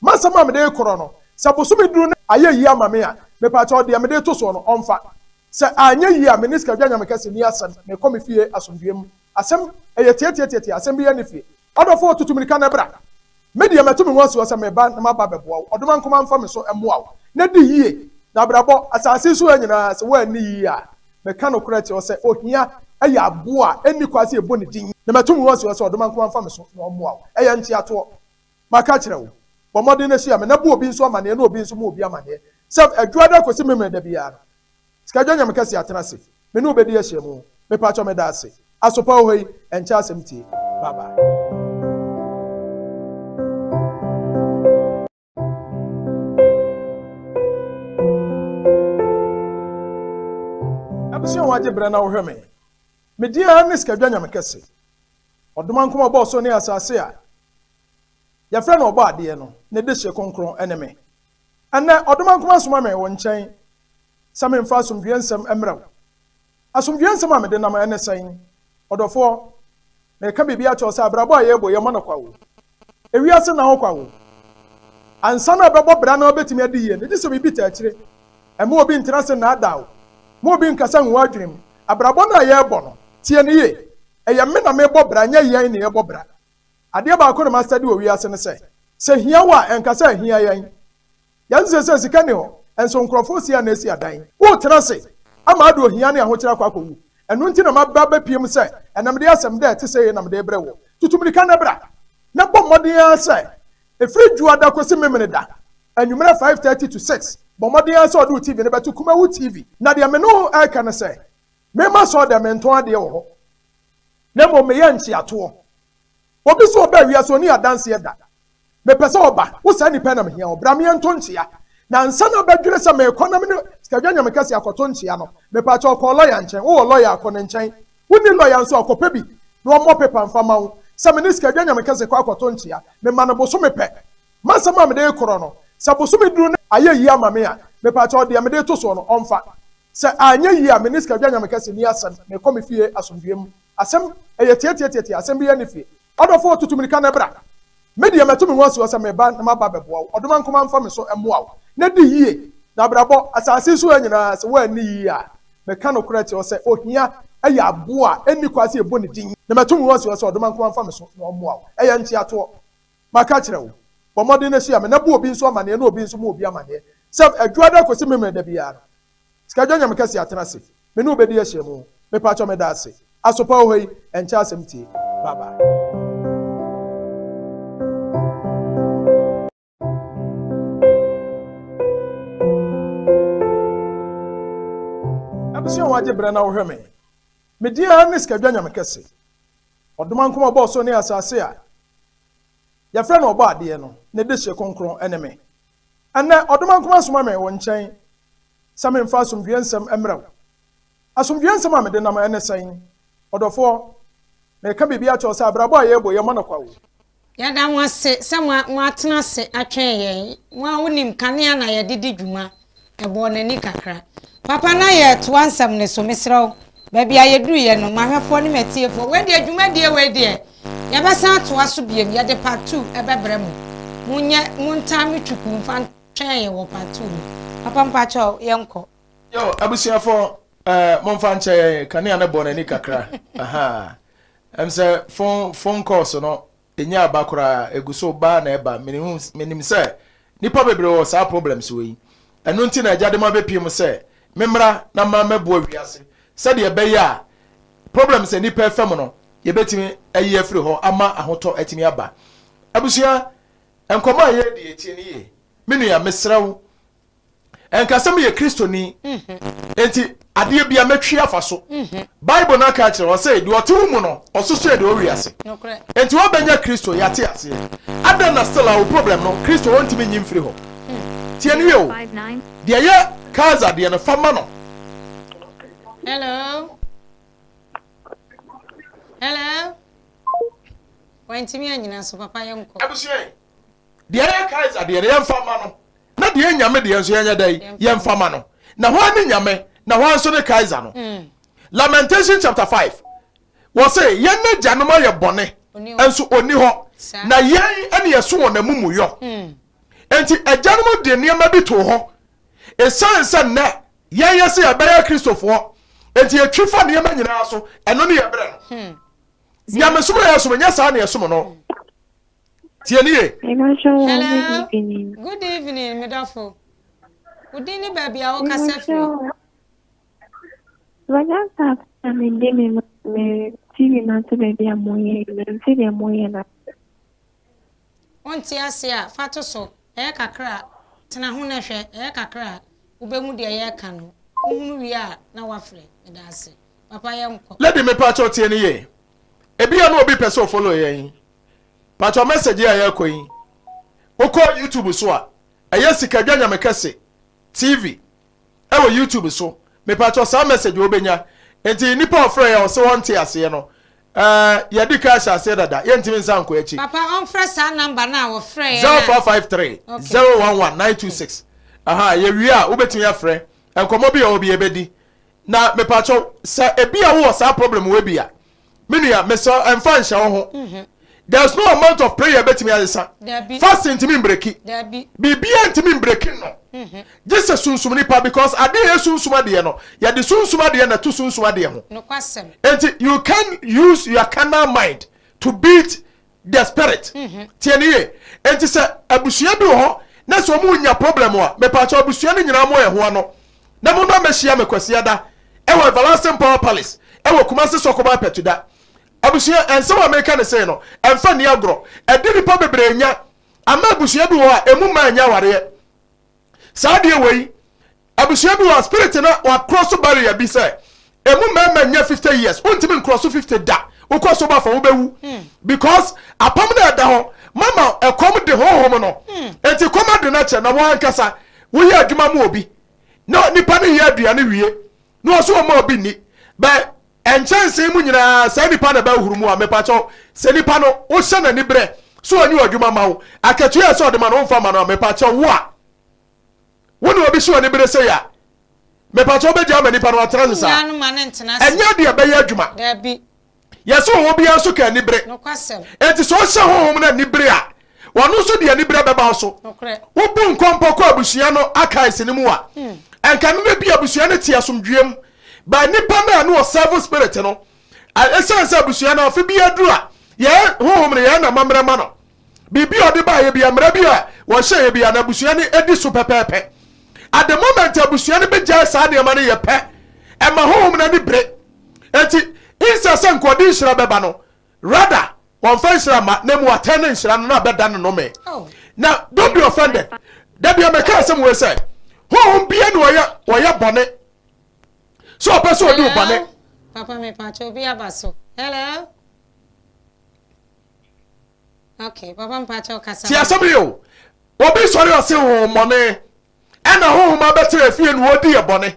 M'asɛm a mede rekorɔ no, sɛ bosome duru na ayɛ yie ama me a, mepaakyɛw deɛ mede reto soɔ no ɔmfa. Sɛ anyɛ yie a, me ne Sikadwa Nyamekɛse nni asɛm, merekɔ me fie asomdwoeɛ mu. Asɛm, ɛyɛ tiatiatiatia, asɛm bi ɛnni fie. Ɔdɔfoɔ, tutu mirika na bra. Me deɛ, matu me ho asi hɔ sɛ meba na maba abɛboa wo. Ɔdomankoma mfa me so mmoa wo na di yie. Na abrabɔ, asase yi so ha nyinaa, sɛ woanni yie a, meka nokorɛ kyerɛ wo sɛ, ohia yɛ aboa a ɛnni kwan sɛ yɛbɔ ne din. Na matu me ho asi hɔ sɛ Ɔdomankoma mfa me so na ɔmmoa wo. Ɛyɛ nkyeatoɔ. Maka akyerɛ wo. Bɔ mmɔden na hyia me na bɔ obi nso amaneɛ na obi nso mmɔ obi amaneɛ sɛ Adwuada kɔsi Memeneda biara no, Sikadwa Nyame kɛse atena ase me ne wo bɛdi ahyiamu mepakyɛw meda ase asopa wɔ hɔ yi ɛnkyɛ asɛm tie bye bye. Abusua a wagye berɛ na wohwɛ me. Me din ara ne Sikadwa Nyame kɛse. Ɔdomankoma ɔbɔɔ soro ne asase a yɛfrɛ no Ɔbɔadeɛ no, ne dehye kronkron ne me. Ɛnnɛ, Ɔdomankoma soma me wo nkyɛn sɛ memfa asomdwoeɛ nsɛm mmrɛ wo. Asomdwoeɛ nsɛm a mede nam ne sɛn? Ɔdɔfoɔ, mereka biribi akyerɛ wo sɛ abrabɔ a yɛrebɔ yi, yɛmmɔ no kwa o. Ewiase nna hɔ kwa o. Ansa na ɛbɛbɔ bra na wobɛtumi adi yie no, gye sɛ biribi taa akyire. Mma obi ntena ase nnaadaa wo. Mma obi nkasa ngu w'adwene mu. Abrabɔ no a yɛrebɔ no, tie no yie. Ɛyɛ me na merebɔ bra, nyɛ yɛn na yɛrebɔ bra. Adeɛ baako na mastadi wɔ wiase ne sɛ, sɛ hia wo a, ɛnka sɛ ahia yɛn. Yɛn seesei sika nni hɔ, nso nkurɔfoɔ si a na asi adan. Woretena ase ama ade ohia ne ahokyere akɔ akɔwu. Ɛno nti na maba abɛpue mu sɛ ɛnnɛ mede asɛm dɛ ɛte sei na mede rebrɛ woɔ. Tutu mmirika na bra, na bɔ mmɔden ara sɛ ɛfiri Dwoada kɔsi Memeneda anwummerɛ 5:30 to 6, bɔ mmɔden ara sɛ wode wo TV no bɛto Kumawu TV. Na deɛ me ne wo reka ne sɛ, memma sɔɔ dɛ mentɔn adeɛ wɔ hɔ, na mmom meyɛ nkyeatoɔ. Obi sɛ ɔbaa wiase ɔnni adanseɛ da. Mepɛ sɛ ɔba, wo saa nipa yi na mehia wo, bra me yɛnto nkyea. Na ansa na bɛdwene sɛ merekɔ na me ne Sikadwa Nyame Kɛse akɔto nkyea no, mepaakyɛw kɔ lɔya nkyɛn, wowɔ lɔya a kɔ ne nkyɛn, wonni lɔya nso a kɔpɛ bi na ɔmmɔ pepa mfa ma wo sɛ me ne Sikadwa Nyame Kɛse kɔ akɔto nkyea. Mema no bosome pɛ. M'asɛm a mede rekorɔ no, sɛ bosome duru na ayɛ yie ama me a, mepaakyɛw deɛ mede reto soɔ no ɔmfa. Sɛ anyɛ yie a, me ne Sikadwa Nyame Kɛse nni asɛm, merekɔ me fie asomdwoeɛ mu. Asɛm, ɛyɛ tiatiatiatia, asɛm bi ɛnni fie. Ɔdɔfoɔ, tutu mirika na bra. Me deɛ, matu me ho asi hɔ sɛ meba na maba abɛboa wo. Ɔdomankoma mfa me so mmoa wo na di yie. Na abrabɔ, asase yi so ha nyinaa, sɛ woanni yie a, meka nokorɛ kyerɛ wo sɛ, ohia yɛ aboa a ɛnni kwan sɛ yɛbɔ ne din. Na matu me ho asi hɔ sɛ Ɔdomankoma mfa me so na ɔmmoa wo. Ɛyɛ nkyeatoɔ. Maka akyerɛ wo. Bɔ mmɔden na hyia me na bɔ obi nso amaneɛ na obi nso mmɔ obi amaneɛ sɛ Adwuada kɔsi Memeneda biara no, Sikadwa Nyame kɛse atena ase me ne wo bɛdi ahyiamu mepakyɛw meda ase asopa wɔ hɔ yi ɛnkyɛ asɛm tie bye bye. Abusua wagye brɛ na wohwɛ me. Me din ara ne Sikadwa Nyame kɛse. Ɔdomankoma ɔbɔɔ soro ne asase a yɛfrɛ no Ɔbɔadeɛ no ne dehye kronkron ne me. Ɛnnɛ Ɔdomankoma soma me wo nkyɛn sɛ memfa asomdwoeɛ nsɛm mmrɛ wo. Asomdwoeɛ nsɛm a mede nam ne sɛn? Ɔdɔfoɔ, mereka biribi akyerɛ wo sɛ abrabɔ a yɛrebɔ yi, yɛmmɔ no kwa o. Yɛda mo ase sɛ moatena ase atwɛn yɛn. Mo a wonim, kanea na yɛde di dwuma. Ɛbɔɔ n'ani kakra. Papa, na yɛretoa nsɛm no so. Mesrɛ wo, baabi a yɛduruiɛ no, m'ahwɛfoɔ ne m'atiefoɔ, wei deɛ, dwumadie wei deɛ, yɛbɛsan atoa so biom. Yɛde part two bɛbrɛ mo. Monyɛ, montaa me twuku mfa Twɛn yɛn wɔ part 2 mu. Papa mpakyɛw yɛnkɔ. Yo abusuafo eh, momfa nkyɛ yɛn, kanea no bɔ n'ani kakra. Ahaa. Ɛm sɛ phone phone calls no ɛnya aba koraa, ɛgu so ba na ɛba. Menim menim sɛ nipa bebree wɔ saa problems wei. Ɛno nti na agya de ma bɛpie mu sɛ memmra na ma mɛboa wiase sɛdeɛ ɛbɛyɛ a. Problems a nnipa ɛfa mu no, yɛbɛtumi ayi afiri hɔ ama ahotɔ atumi aba. Abusua, nkɔmmɔ a yɛredi yi, tie no yie. Me nua, mesrɛ wo, ɛnka sɛ meyɛ Kristoni, enti adeɛ bia mɛtwi afa so. Bible no aka akyerɛ wɔ sɛ, deɛ ɔte wo mu no, ɔso sɛ deɛ ɔwɔ wiase. Enti woabɛnya Kristo, yɛate aseɛ. Adɛn na still a wo problem no, Kristo ɔntumi nyi mfiri hɔ? Tie no yie o, deɛ ɛyɛ Kaesar deɛ no, fa ma no. Hello. Hello. Wantumi anyina so papa yɛnkɔ. Abusua yi, deɛ ɛyɛ Kaiser deɛ no yɛmfa mma no, na deɛ ɛyɛ Nyame deɛ nso yɛnyɛ dɛn? Yɛmfa mma no. Na hwan ne Nyame, na hwan nso ne Kaiser no? Lamentation chapter 5, wɔse yɛn agyanom ayɛ bɔne, nso ɔnni hɔ, na yɛn ne yɛso wɔn amumuyɔ. Enti agyanom de nneɛma bi too hɔ, ɛsiane sɛ nnɛ Yɛn yɛ sɛ yɛbɛyɛ Kristofoɔ, enti yɛtwi fa nneɛma nyinaa so, ɛno ne yɛn berɛ no. Hmm. Nyamesom na yɛsom, nyɛ saa na yɛsom no. Tie ne ye. Hello, good evening, medɔfo. Wo din ne baabi a wokasa firi? Wanya na mede me me TV no ato baabi a moyɛ no, mente deɛ moyɛ no ase. Wonte ase a, fa to so. Ɛyɛ kakra a, tena ho na hwɛ. Ɛyɛ kakra a, wobɛhu deɛ yɛreka no. Wohunu wie a, na woafrɛ. Meda ase. Papa yɛnkɔ. Lady mepakyɛw tie no yie. Ebia na obi pɛ sɛ ɔfollow yɛn. Pakyɛw message yi a yɛrekɔ yi, wokɔ YouTube so a, ɛyɛ Sikadwa Nyamekɛse TV. Ɛwɔ YouTube so. Mepakyɛw saa message wɔ bɛnya. Nti nipa a ɔfrɛ yɛ ɔsɛ ɔnte aseɛ no ɛɛ yɛdi kan ahyɛ aseɛ dada yɛntumi nsan nkɔ akyi. Papa ɔnfrɛ saa number no a ɔfrɛ yɛn a. 0553 011 926 aha yɛwie a wobɛtumi afrɛ nkɔmmɔ bi a ɔwɔ bi yɛbɛdi na mepakyɛw sɛ ebi a wowɔ saa problem wɔ bi a Me nua, mesrɛ wo, ɛmfa nhyɛ wo ho. Mhm. There's no amount of prayer betumi ayesa. Fasting ntumi mbreki. Biribiara ntumi mbreki no. Mhm. Gye sɛ sunsum nipa because adeɛ yɛ sunsum adeɛ no, yɛde sunsum adeɛ na ɛto sunsum adeɛ ho. Enti you can use your carnal mind to beat the spirit. Mhm. Tie ne yie. Enti sɛ abusua bi wɔ hɔ na sɛ wɔn nya problem a, mepaakyɛw abusua no nyinaa mo ɛho ano na mo mmra mɛhyia me Kwasiada ɛwɔ Everlasting Power Palace ɛwɔ Kumasi Sɔkɔba Apɛtuda. Abusua, nsɛm a meka ne sei no, ɛmfa nni agorɔ. Ɛde nipa bebree nya. Ama abusua bi wɔ hɔ a, emu mmaa nnya awareɛ. Saa adeɛ wei, abusua bi wɔ spirit na wakorɔ so barrier bi sɛ emu mmarima nya 50 years wontumi nkorɔ so 50 da wokɔ so ba fa wobɛwu hmm. because apam na ɛda hɔ mama ɛkɔm de honhom no hmm. enti kɔm ade no akyɛ na wɔn ankasa woyɛ adwuma mu obi na nipa no yɛ aduane wie na ɔso ɔma obi nni bɛ Nkyɛnsee mu nyinaa saa nipa na ɛbɛhohoro mu a, mepakyɛw, sɛ nipa no, wohyɛ no aniberɛ sɛ ɔnyɛ w'adwuma mma wo, akatua a ɛsɛ sɛ ɔde ma no womfa mma no a, mepakyɛw, wo a wo ne obi hyɛ w'anibere sei a, mepakyɛw wobɛgyaa ma nipa no atena ase saa? Wonnyaa no ma no ntena ase. Ɛnyɛ adeɛ a ɛbɛyɛ adwuma. Dabi. Yɛse ɔwɔ biara nso ka anibere. Nokwasɛm. Enti sɛ ɔhyɛ honhom no anibere a, ɔno nso de anibere bɛba wo so. Nokorɛ. Wobu nkɔmpɔ kɔ abusua no archives no mu a, ɛnka no na bi abusua no te asomdwoeɛ mu. But nipa no a na ɔserve spirit no, ɛsiane sɛ abusua no afe bi aduru a, yɛn honhom no yɛn na amammerɛ ma no. Biribi a ɔde baeɛ bi, mmara bi a wɔhyɛeɛ bi a, na abusua no di so pɛpɛɛpɛ. At the moment abusua no bɛgyae saa nneɛma no yɛ pɛ, ɛma honhom no ani bere. Enti, instead sɛ nka ɔde nhyira bɛba no, rather wɔmfa nhyira mma, na mu atɛn ne nhyira no na abɛda no nnome. Oh. Na don't be offended. Da bia mɛka asɛm wei sɛ, honhom bia na ɔyɛ ɔyɛ bɔne. Sɛ ɔpɛ sɛ ɔdi wo bɔne. Papa me pacho obi aba so. Hello. Okay, papa mpacho kasa. Ti asɛm yi o. Obi sɔre ɔse honhommɔne. Ɛna honhom abɛtena efie na ɔredi yɛ bɔne.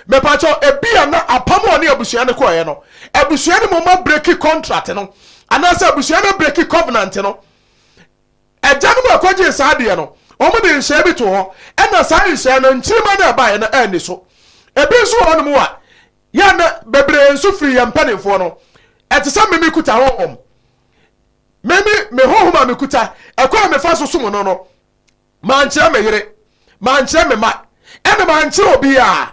Mepakyɛw, ebia na apam a ɔne abusua no kɔeɛ no, abusua no mmom abreki contract no, anaasɛ abusua no abreki covenant no. Agyanom a ɛkɔgyee saa adeɛ no, wɔde nhyɛɛ bi too hɔ, ɛna saa nhyɛɛ no, nkyirimma no a ɛbaeɛ no anni so. Ebi nso wɔ hɔnom a, yɛ na bebree nso firi yɛn mpanimfoɔ no. Ɛte sɛ me mekuta honhom. Me me me honhom a mekuta, ɛkwan a mefa so som no no, Mankyerɛ me yere, mankyerɛ me mma, ɛna mankyerɛ obiara.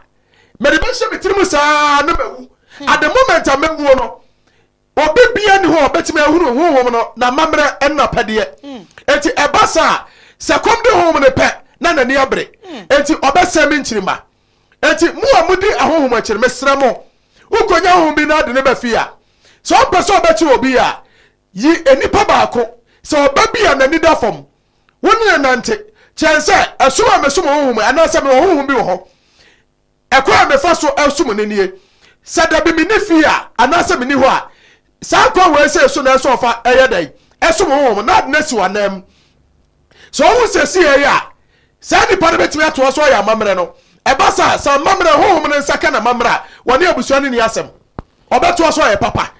Mede bɛhyɛ me tirim saa na mawu. Hmm. At the moment a mɛwuo no, obi bia ni hɔ a ɔbɛtumi ahunu honhom no na amammerɛ ɛne n'apɛdeɛ. Hmm. Enti ɛba saa sɛ kɔm de honhom no pɛ na n'ani abere. Hmm. Enti ɔbɛsɛe me nkyirimma. Enti mo a modi ahonhom akyiri, mesrɛ mo. Wokɔnya honhom bi na ade no ba fie a, sɛ ɔmpɛ sɛ ɔbɛkyere obi a, yi nnipa baako, sɛ ɔba bi a n'ani da fam, wo ne no nante, kyɛn sɛ ɛsom a mesom honhom anaasɛ mewɔ honhom bi wɔ hɔ. Ɛkwan a mefa so som no nie, Sɛ da bi menni fie a, anaasɛ menni hɔ a, saa kwan wei sei so na ɛsɛ ɔfa ɛyɛ dɛn? Ɛsom honhom na ade no asi w'ananmu. Sɛ ɔhu sɛ si yɛ a, saa nipa no bɛtumi atoa so ayɛ amammerɛ no. Ɛba saa, sɛ amammerɛ honhom no nsa ka n'amammerɛ a, wɔne abusua no nni asɛm. Ɔbɛtoa so ayɛ papa.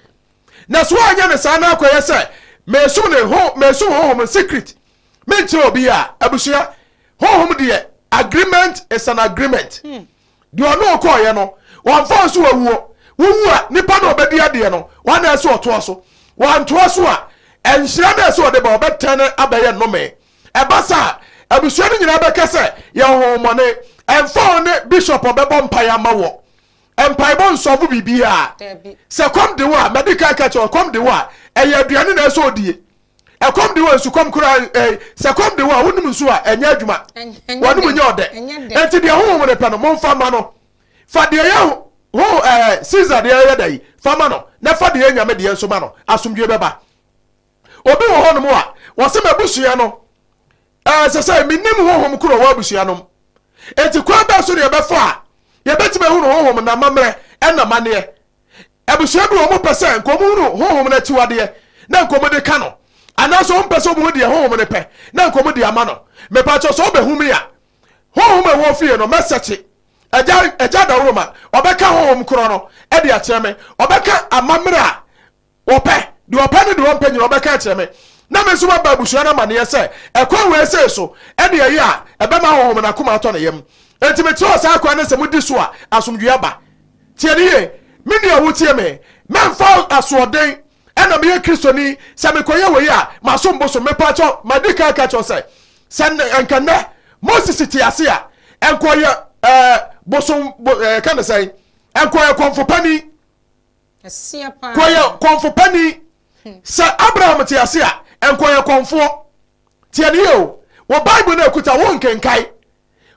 Na so anyɛ no saa na akɔyɛ sɛ mesom ne ho mesom honhom secret menkyerɛ obi a abusua honhom deɛ agreement is an agreement hmm. Deɛ ɔne wo kɔɔeɛ no wɔmfa nso wawuo wowu a nipa na ɔbɛdi adeɛ no wɔn na ɛsɛ ɔtoa so wɔantoa so a nhyira na ɛsɛ ɔde ba ɔbɛtɛn no abɛyɛ nnome ɛba saa abusua no nyinaa bɛka sɛ yɛ honhommɔne ɛmfa wo ne bishop ɔbɛbɔ mpaeɛ ama wɔ Mpaebɔ nsɔlvo biribiara. Sɛ kɔm de wo a, madi kan ka kyerɛ kɔm de wo a, ɛyɛ aduane na ɛsɛ odie. Ɛkɔm de wo a, nsukɔm koraa ɛɛ sɛ kɔm de wo a, wonom nsuo a, ɛnyɛ adwuma. Wɔnom nyɛ ɔdɛ. Enti deɛ honhom no pɛ no, momfa ma no. Fa deɛ yɛ ho ɛɛ Caesar deɛ yɛ dɛ yi, fa ma no, na fa deɛ yɛ Nyame deɛ nso ma no. Asomdwie bɛba. Obi wɔ hɔnom a, wɔsɛ m'abusua no, Ɛsɛ sɛ menim honhom koro wɔ abusua no mu. Enti kwan bɛn so na yɛbɛfa a yɛbɛtumi ahunu honhom no amammerɛ ɛna amanneɛ? Abusua bi wɔ wɔn pɛ sɛ nka wɔn hunu honhom no akyiwadeɛ na nka wɔn de ka no, anaasɛ wɔn pɛ sɛ wɔn hu deɛ honhom no pɛ na nka wɔn de ama no. Mepakyɛw sɛ wobɛhu me a, honhom a ɛwɔ fie no mɛsɛkye agya agya dawuroma, ɔbɛka honhom korɔ no de akyerɛ me, ɔbɛka amammerɛ a Ɔpɛ, deɛ ɔpɛ ne deɛ ɔmpɛ nyina ɔbɛka akyerɛ me, na me nso mabɔ abusua no amaneɛ sɛ, ɛkwan wei sei so ɛne ɛyɛ a ɛbɛma honhom no akoma atɔ ne yam. Enti mekyerɛw saa kwan no sɛ modi so a, asomdwoeɛ aba. Tie no yie, me nua a wotie me, mɛmfa asoɔden ɛna meyɛ Kristoni, sɛ mekɔyɛ wei a, masom bosom. Mepaakyɛw, madi kan aka akyerɛ wo sɛ, sɛ nka nnɛ Moses te ase a, ɛnka ɔyɛ ɛɛ bosom, bo, ɛɛ ka ne sɛn, ɛnka ɔyɛ kɔmfo panin. Kɔyɛ kɔmfo panin. Sɛ Abraham te ase a, nkɔyɛ kɔmfoɔ. Tie ne yie o. Wɔ Bible no ekuta wo nkenkae.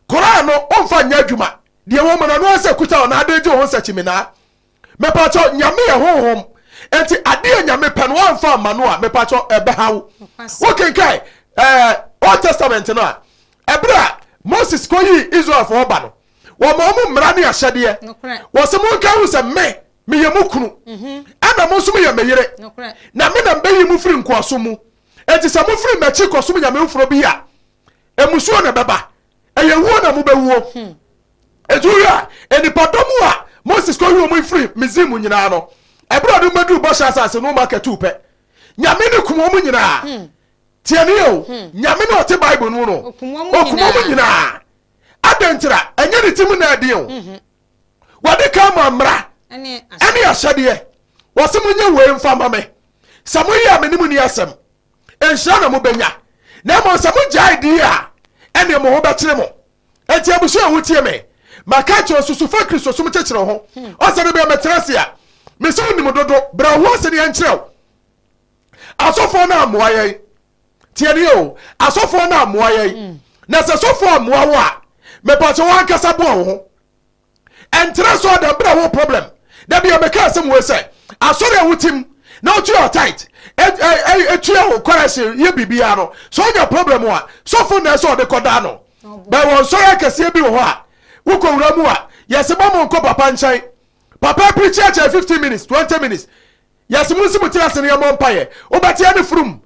Koran no womfa nyɛ adwuma. Deɛ wɔ mu no ɛno ara sɛ kuta wo na ade gye wo ho nsakyiminaa. Mepakyɛw, Nyame yɛ honhom. Enti adeɛ a Nyame pɛ no woamfa amma no a, mepakyɛw ɛbɛha wo. Wokenkae ɛɛ Old Testament no a, ɛberɛ a Moses kɔyii Israelfoɔ ba no, Wɔma wɔn mmara ne ahyɛdeɛ. Wɔse monka hu sɛ me, meyɛ mo kunu, mhm. ɛna mo nso moyɛ me yere, na me na mbɛyi mo firi nkoasom mu. Enti sɛ mofiri m'akyi kɔsom nyame foforɔ bi a, mmusuo na ɛbɛba, ɛyɛ wuo na mobɛwuo. Hmm. Enti wohwɛ a, nnipadɔm a Moses kɔyi wɔn firi Misraim nyinaa no, ɛberɛ a ɔde wɔn bɛduru bɔhyɛ asase no, wɔn akatu pɛ. Nyame no kum wɔn nyinaa. Hmm. Tie ne o, hmm. Nyame no ɔte Bible no no, ɔkum wɔn nyinaa. Adɛn ntira? Ɛnyɛ ne ti mu na ɛden o. Mhm. Wɔde kan ma mmara ɛne ahyɛdeɛ. Wɔsɛ monyɛ wei mfa ma me. Sɛ moyɛ a me ne mo ni asɛm. Nhyira na mobɛnya. Na mmom sɛ mogyae di a, ɛneɛ mo ho bɛkyere mo. Enti abusua a wotie me, maka akyerɛ susu fa Kristosom kyekyere ho. Hmm. Ɔsɛ de bɛyɛ mɛtena ase a, mesɛ wonim dodo, brɛ wo ho ase ne yɛnkyerɛ wo. Asɔfoɔ no ammoa yɛn. Tie nie o, asɔfoɔ no ammoa yɛn. Mm. Na sɛ sɔfoɔ ammoa wo a, mepɛ sɛ wankasa boa wo ho. Ɛntra sɛ ɔda berɛ wo problem. Da bia meka asɛm wei sɛ, asɔre a wotim na wotua ɔtit, ɛtua wo kɔrɛse yɛ biribiara no, sɛ wonya problem a, sɔfo na ɛsɛ ɔde kɔda no. Bɛn wɔ nsɔre akɛseɛ bi wɔ hɔ a, wokɔwura mu a, yɛse ma mo nkɔ papa nkyɛn. Papa preach akyɛ 15 minutes, 20 minutes. Yɛse monsi mo tiri ase na yɛmmɔ mpaeɛ. Wobɛteɛ ne furum.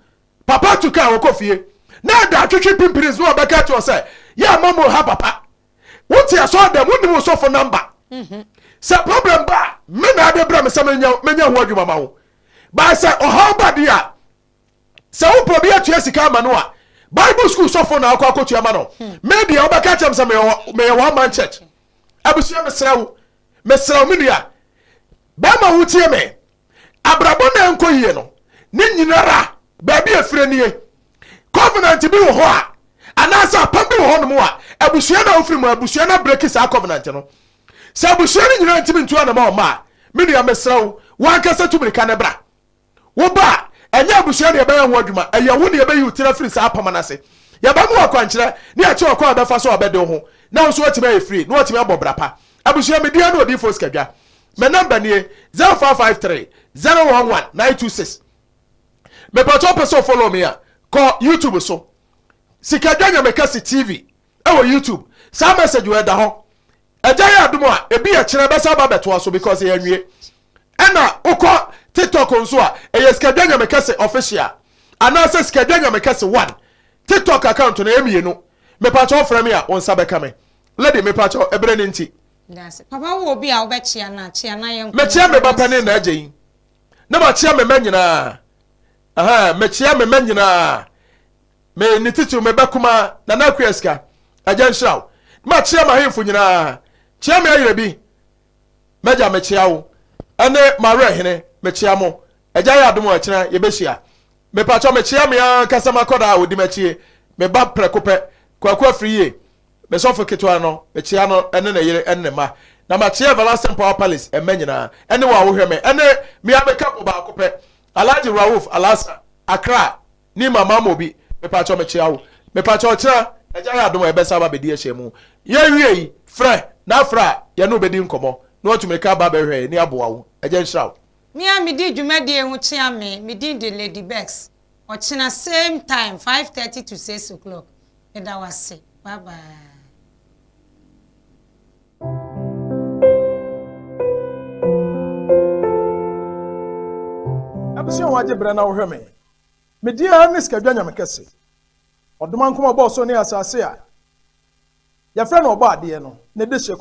Papa tu kaa wɔkɔ fie. Na ɛda atwetwe pimpiris na wɔbɛka akyerɛ wo sɛ yɛ mma mo ha papa. Wote asɔre dɛm wonim wo sɔfo number. Mhm. Sɛ problem ba a me na ade brɛ me sɛ menya menya ho adwuma ma wo. Ba sɛ ɔhaw ba deɛ a sɛ wopɛ obi atua sika ama no a Bible school sɔfo na akɔ akɔtua ma no. Hmm. Me deɛ wobɛka kyerɛ me sɛ meyɛ meyɛ one man church. Abusua mesrɛ wo mesrɛ wo me nua Bɛrima wo tie me. Abrabɔ na ɛnkɔ yie no, ne nyinara baabi a efire nie. Covenant bi wɔ hɔ a, anaasɛ apam bi wɔ hɔ nom a, abusua no a wofiri mu, abusua no abreki saa covenant no. Sɛ abusua no nyinaa ntumi ntu anama ɔma a, me nua mesrɛ wo, w'ankasa tu mirika na bra. Wo ba a, ɛnyɛ abusua na yɛbɛyɛ ho adwuma, ɛyɛ wo na yɛbɛyi wo tiri afiri saa apam no ase. Yɛbɛma wo akwankyerɛ ne yɛakyerɛ ɔkwan a wobɛfa so a wobɛde wo ho, na wo nso woatumi ayɛ free na woatumi abɔ bra pa. Abusua, me din ne Odiyifoɔ Sikadwa. Me number nie, 0553 011 926. Mepatɔ wopɛ sɛ follow me a, kɔ YouTube so. Sikadwa Nyamekɛse TV ɛwɔ YouTube. Saa message wɔ ɛda hɔ. Agya yɛ adom a, ebi yɛ kyerɛ bɛsa aba bɛtoa so because yɛ nwie. Ɛna wokɔ TikTok nso a, ɛyɛ Sikadwa Nyamekɛse official anaasɛ Sikadwa Nyamekɛse 1. TikTok account no ɛyɛ mmienu. Mepatɔ frɛ me a, wo nsa bɛka me. Lady mepatɔ ɛberɛ no nti. Dase. Papa wowɔ obi a wobɛkyea no a, kyea na yɛnkɔ. Mekyea me ba panin na agya yi. Na makyea me mma nyinaa. Aha, mekyea me mma nyinaa. Me ne titiriw me ba kumaa, Nana Akua Sika. Agya nhyira wo. Makyea m'ahemfo nyinaa. Kyea me ayerɛ bi. M'agya mekyea wo. Ɛne m'awerɛ hene, mekyea mo. Agya yɛ adom a ɛkyena yɛbɛhyia. Mepakyɛw mekyea me ankasa m'akɔdaa a ɔdi m'akyie, me ba prɛko pɛ, Kwaku Afriyie. Me sɔfo ketewa no, mekyea no ne ne yere ne ne mma. Na makyea Everlasting Power Palace mma nyinaa, ne wo a wohwɛ me, ne me ara me kapo baako pɛ, Alhaji Rauf Alhassan, Accra, Nima Mamobi, mepakyɛw mekyea wo. Mepakyɛw ɔkyena, Agya yɛ adom a yɛbɛsan aba abɛdi ahyiamu. Yɛwie yi, frɛ, na frɛ a, yɛne wo bɛdi nkɔmmɔ, na watu mmirika aba abɛhwɛ yɛn, ne aboa wo. Agya nhyira wo. Me a medi dwumadie yi ho kyea me, me din de Lady Becks. Ɔkyena same time, 5:30 to 6 o'clock. Meda wo ase. Bye bye. Abusua a wɔagye berɛ na wohwɛ me. Me din ara ne Sikadwa Nyame Kɛse. Ɔdomankoma ɔbɔɔ soro ne asase a yɛfrɛ no Ɔbɔadeɛ no, ne dehye.